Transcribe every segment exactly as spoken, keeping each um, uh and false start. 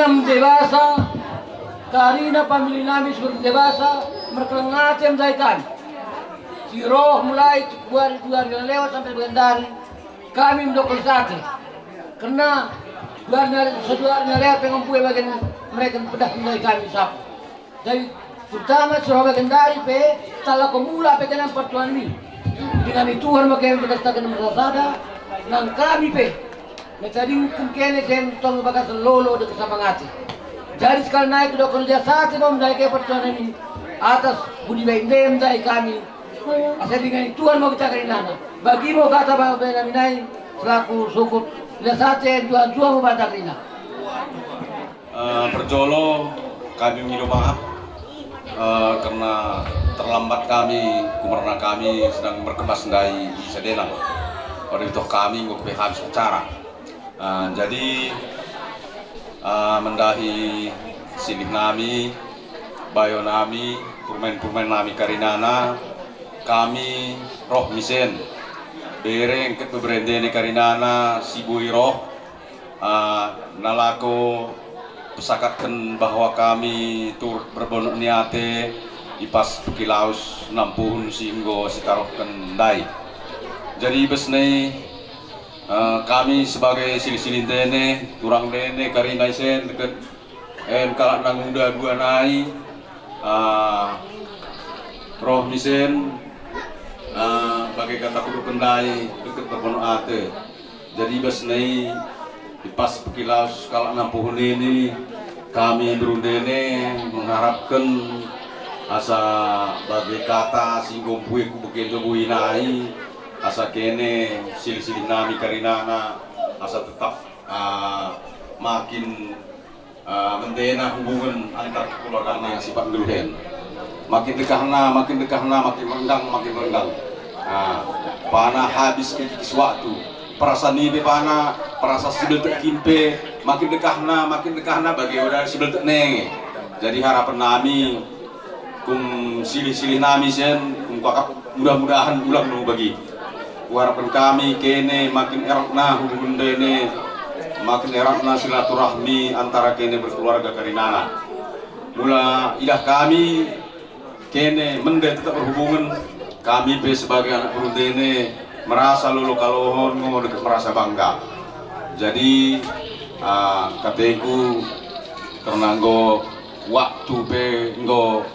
Mende basa, karina pamili nami si mende basa, merkelleng ate mendahi kami. Si roh mulai dua hari, dua hari na lewat sampe bagendari, kami mendokken lias ate. Kerna dua hari na, sedua hari na lewat pe ngo mbue bagen mereken peddah mendahi kami sapa. Jadi, terutama si roh bagendari pe, talako mula pe kene pertuanan i. Dengan i Tuhan maka kami bekastaken mersada, nang kami pe. Metadingken kene sen tong bagasen lolo dekket samangati. Jadi sekali nai kudokken lias ate mo mendahi ke pertuanan i, atas budi baik nde mendahi kami. Asa dengan i Tuhan mo kita karinana. Bagi mo kata bapa nami nai, selaku sukut, lias ate Tuhan Tuhan mo banta karina. Eh, perjolo kami mengido maaf, eh, kerna terlambat kami, kumerna kami sedang berkemas mendahi i Sadenang. Pada itoh kami enggo pe habis acara. Eh, jadi, eh, mendahi silih nami, bayo nami, purmain-purmain nami karinana, kami roh misen. Bere engket pe berendene karinana si boi roh, Ah, nalako pesakatken bahwa kami turut berbonok ni ate i pas pekilaus nampuhun si enggo sitarohken ndai. Jadi ibas nai, eh, kami sebagai silih-silih ndene, turang ndene, karina isen dekket en kalak nanguda dua nai, ah, roh misen, ah, bage kata kudokken ndai dekket berbonok ate. Jadi ibas nai, i pas pekilaus kalak nampuhun ini, kami berundene mengharapken asa bage kata si enggo mbue kubege ndoboi nai, asa kene silih-silih nami karinana, asa tetap, ah, makin Ah, mendena hubungen antar kekeluargaan yang sipat nggeluh en. Makin dekahna, makin dekahna, makin renggang, makin renggang. Ah, pana habis kekis waktu. Perasa nipe pana, perasa sibeltek kimpe, makin dekahna, makin dekahna, bage oda sibeltek nenge. Jadi harapen nami, kum silih-silih nami sen, kum kuakap, mudah-mudahan ulang nungu bagi. Kuharapken kami kene makin eratna hubungen ndene, makin eratna silaturahmi antara kene berkeluarga karinana. Mula idah kami kene mende tetap berhubungen, kami pe sebagai anak berundene merasa lolo kalohon ngo dekket merasa bangga. Jadi, ah, kateku, kerna enggo waktu pe enggo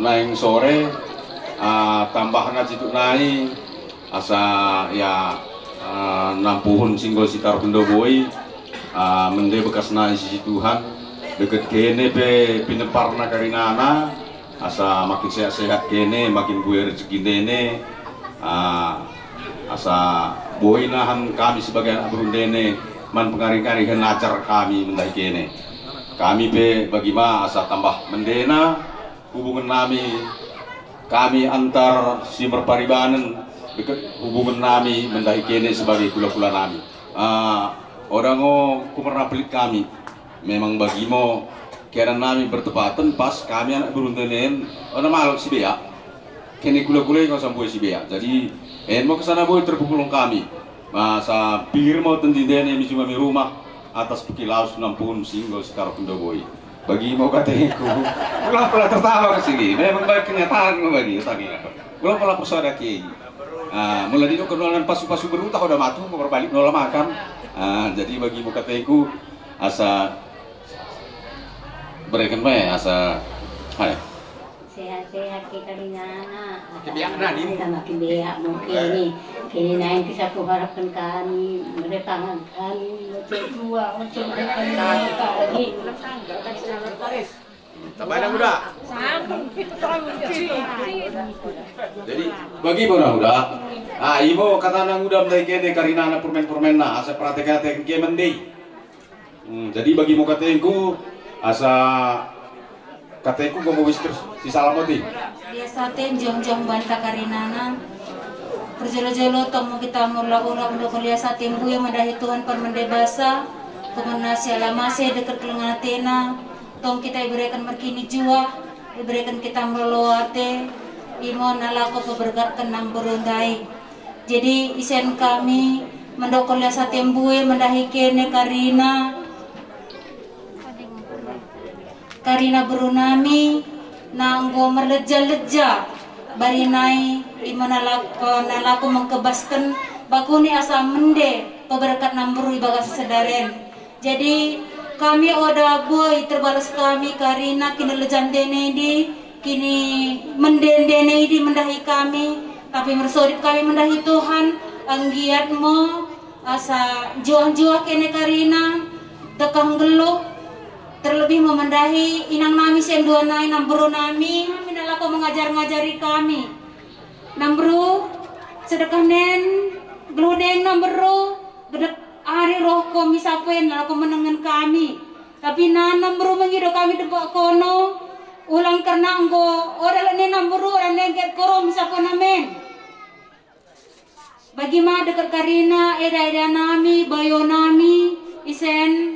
naing sore, ah, tambahna cituk nai, asa, ya, ah, nampuhun si enggo sitaroh ndoboi, ah, mende bekasna isi si Tuhan, dekket kene pe pinemparna karinana, asa makin sehat-sehat kene, makin mbue rejeki ndene, ah, asa boi nahan kami sebagai anak berundene man pengari-ngarihen ajar kami mendahi kene. Kami pe bagi ma asa tambah mendena hubungen nami, kami antar si merparibanen dekket hubungen nami mendahi kene sebagai kula-kula nami. Ah, oda ngo kumerna pelit kami. Memang bagi mo keadaan nami bertepaten pas kami anak berundene en, oda malot sibeak. Kene kula-kula i ngo sambue sibeak. Jadi, en mo kesana boi terpukul kami. Asa pir mo tendi ndene mi juma mi rumah atas pekilaus nampuhun si enggo sitaroh ndoboi. Bagi mo kateku. Ulang pala tertawa kesini. Memang baik kenyataan ngo bagi, utangi apa. Ulang pala persoada kiai. Ah, mula didokken nola pasu-pasu berutah oda matu, ngo berbalik nola makan. Ah, jadi bagi mo kateku, asa bereken me, asa, hai. Sehat-sehat kita karinana. Makin beak na nimu. Kita makin beak mungkin ni. Kene nai kisah kuharapken kami, mereka kami, macam tua, macam kami. Tambah dah udah. Jadi, bagi mo nanguda. Ah, imo kata nanguda mendahi kene karinana purmain-purmainna, asa perhatikan-hatikan ke mende. Hmm, jadi bagi mo kateku, asa kateku ngo mo wis terus, si salam oti. Lias ate njongjong banta karinana. Perjolo-jolo tong mo kita merula-ula mendokken lias ate mbue mendahi Tuhan permende basa, kumerna siala maseh dekket kellengen atena, tong kita ibereken merkinijuah, ibereken kita merlolo ate, imo nalako pebergatken nang berru ndai. Jadi isen kami mendokken lias ate mbue mendahi kene karina Karina beru nami, na enggo merlejja-lejja bari nai, imo nalak-, eh, nalako mengkebasken bakune asa mende peberkat namberu i bagasen sedaren. Jadi, kami oda boi terbales kami karina kinellejan ndene idi, kini mende ndene idi mendahi kami, tapi mersodip kami mendahi Tuhan, enggiat mo asa njuah-njuah kene karina, dekah nggeluh, terlebih mo mendahi inang nami si endua nai namberu nami, nami nalako mengajar-ngajari kami. Namberu, sedekah nen, nggeluh deng namberu, gedek ari roh ko mi sapo en nalako menengen kami. Tapi na namberu mengido kami debak kono, ulang kerna enggo oda lek nen namberu, oda nen get ko roh mi sapo en amen. Bagi ma dekket karina, eda-eda nami, bayo nami, isen,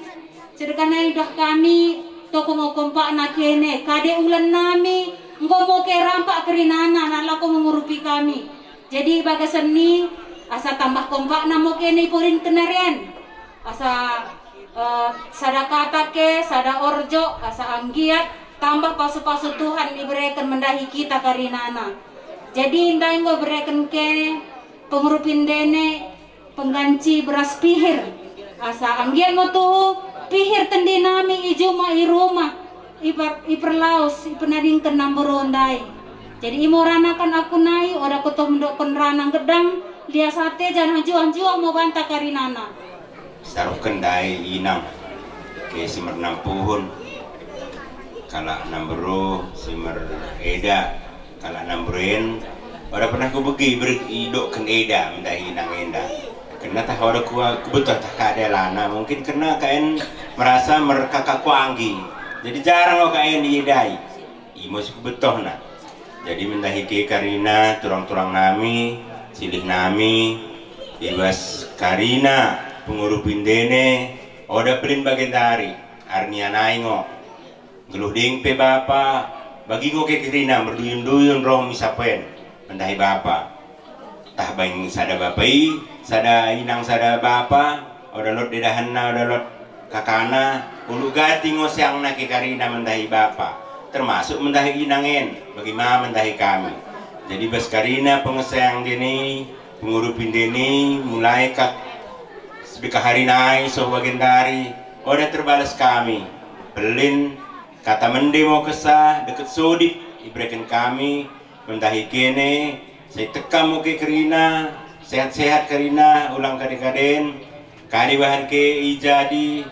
sedekah nai idah kami, toko ngo kompakna kene, kade ulan nami, enggo mo ke rampak karinana, nalako mengurupi kami. Jadi bagasen i, asa tambah kompakna mo kene i porin kenarian. Asa, eh, sada kata ke, sada orjok, asa anggiat tambah pasu-pasu Tuhan ibereken mendahi kita karinana. Jadi ndai enggo ibereken ke pengurupi ndene pengganci beras pihir. Asa anggiat mo tuhu pihir tendi nami i juma i rumah, iper-, iperlaus, ipenadingken namberu ndai. Jadi imo rana kan aku nai, oda kutoh mendokken rana nggeddang, lias ate janah njuah-njuah mo banta karinana. Saruhken ndai inang, ke si mernampuhun, kalak namberu si mereda, kalak namberu en, oda pernah kubegi idokken eda mendahi inang enda. Kerna tah oda ku-, kubettoh tah kade alana, mungkin kerna kaen merasa merkakak kuanggi. Jadi jarang ngo kaen iedai. Imo si kubettohna. Jadi mendahi ke karina turang-turang nami, silih nami, ibas karina pengurupi ndene, oda pellin bagendari, arnia nai ngo. Nggeluh deng pe bapa, bagi ngo ke karina merduyun-duyun roh mi sapo en mendahi bapa. Tah baing sada bapa i, sada inang sada bapa, oda lot dedahenna, oda lot kakana, ulu gati ngo seangna ke karina mendahi bapa, termasuk mendahi inang en, bagi ma mendahi kami. Jadi bas karina pengeseang ndene i, pengurupi ndene i, mulai kat sedekah ari nai soh bagendari, oda terbales kami. Pellin kata mende mo kessa dekket sodip ibereken kami, mendahi kene, sai tekka mo ke karina, sehat-sehat karina, ulang kade-kaden, kade bahan ke i jadi,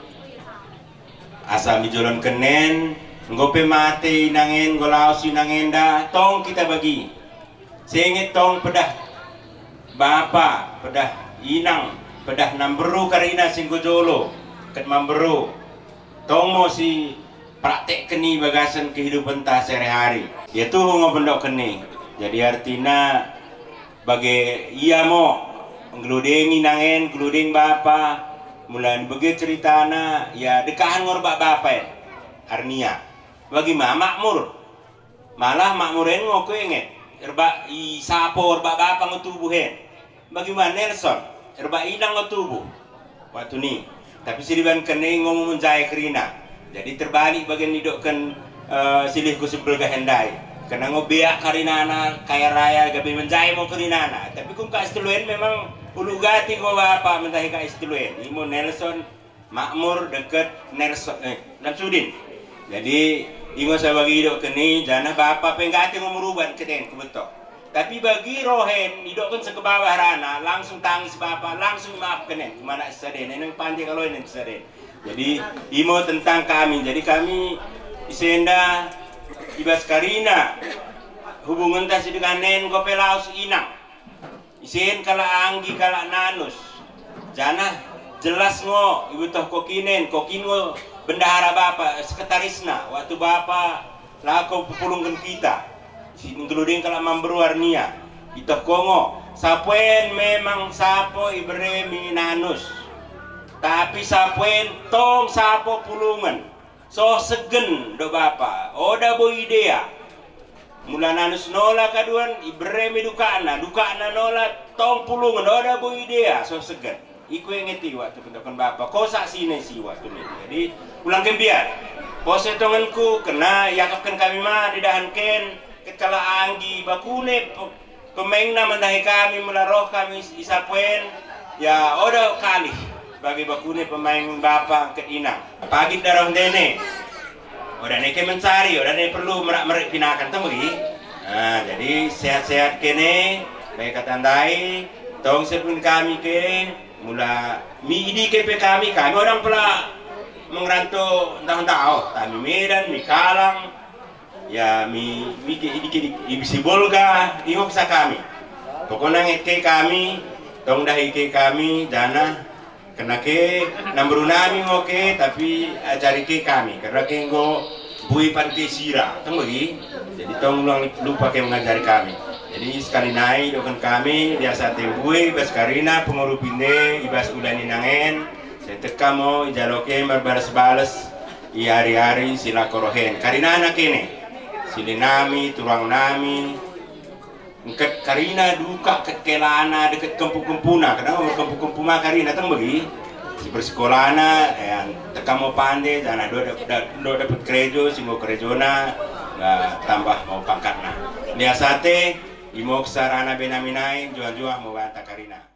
asa mijolonken en, enggo pe mate inang en, enggo laus inang enda, tong kita bagi. Senget tong pedah bapa, pedah inang, pedah namberu karina si enggo jolo, dekket mamberu. Tong mo si praktekken i bagasen kehidupenta sehari-hari. Ia tuhu ngo pendokken i. Jadi artina bage ia mo nggeluh deng inang en, nggeluh deng bapa, mula nibege ceritana, ia dekkahen ngo erbak bapa en. Arnia. Bagi ma makmur. Malah makmur en ngo kuenget. Erbak i sapo, erbak bapa ngo tubuh en. Bagi ma Nelson, erbak inang ngo tubuh waktu ni. Tapi sidebanken i ngo menjae karina. Jadi terbalik bagen nidokken, eh, silihku si mbelgah en ndai. Kerna ngo beak karinana kaya raya gabe menjae mo karinana. Tapi kum kak si tellu en memang ulu gati ngo bapa mendahi kak si tellu en. Imo Nelson, Makmur dekket Nelson, eh, Samsudin. Jadi, i ngo sa bagi idokken i, janah bapa pe nggati ngo merubat kedeng kubettoh. Tapi bagi roh en, idokken sekebawah rana, langsung tangis bapa, langsung imaafken en, mana sisada en, en pande kalo en sisada en. Jadi, imo tentang kami. Jadi kami ise enda ibas karina hubungenta sidenggan en, enggo pe laus inang. Isen kalak Anggi, kalak Nanus. Janah jelas ngo ibettoh kokin en, kokin ngo bendahara bapa, sekretarisna, waktu bapa lako pepulungken kita. Si nggeluh deng kalak Mamberu arnia. Itehko ngo, sapo en memang sapo ibere mi Nanus. Tapi sapo en tong sapo pulungen. Soh seggen do bapa, oda boi idea. Mula Nanus nola kaduan, ibere mi dukakna, dukakna nola tong pulungen, oda boi idea, soh seggen. I kuenget i waktu pendokken bapa, ko saksina isi waktu ni. Jadi, ulang kembiar. Pose tongenku, kerna iakapken kami ma dedahen ken, kekala anggi bakune pe-, pemaingna mendahi kami mula roh kami i Sapoen, ya oda kalih bagi bakune pemaing bapa ngket inang. Pagit dah roh ndene. Oda ne ke mencari, oda ne perlu merak-merik pinakan, tong bagi. Nah, jadi sehat-sehat kene, baik kata ndai, tong sepun kami ke, mula mi idike pe kami, kami oda pella mengeranto ntah-ntah, oh, kami Medan, mi Kalang, ya mi, mi ke idike di, i Sibolga, ingo kessa kami. Pokokna ngket ke kami, tong dahi ke kami, janah kerna ke, namberu nami ngo ke, tapi ajari ke kami, kerna ke enggo mbue pante sira, tong bagi. Jadi tong ulang lupa ke mengajari kami. Jadi sekali nai idokken kami, biasa te mbue, bas karina pengurupi nde, ibas ula ni inang en, sai tekka mo ijalo ke merbales-bales, i ari-ari silako roh en. Karinana kene, silih nami, turuang nami, ngket karina dukak, ngket kelana dekket kempu-kempuna, kerna merkempu-kempu ma karina, tong bagi. Sipersekolana, eh, tekka mo pande, janah dok, dok, dok dapet kerejo, si enggo kerejona, eh, tambah mo pangkatna. Biasa te, imo kessa rana bena mi nai, njuah-njuah mo banta karina.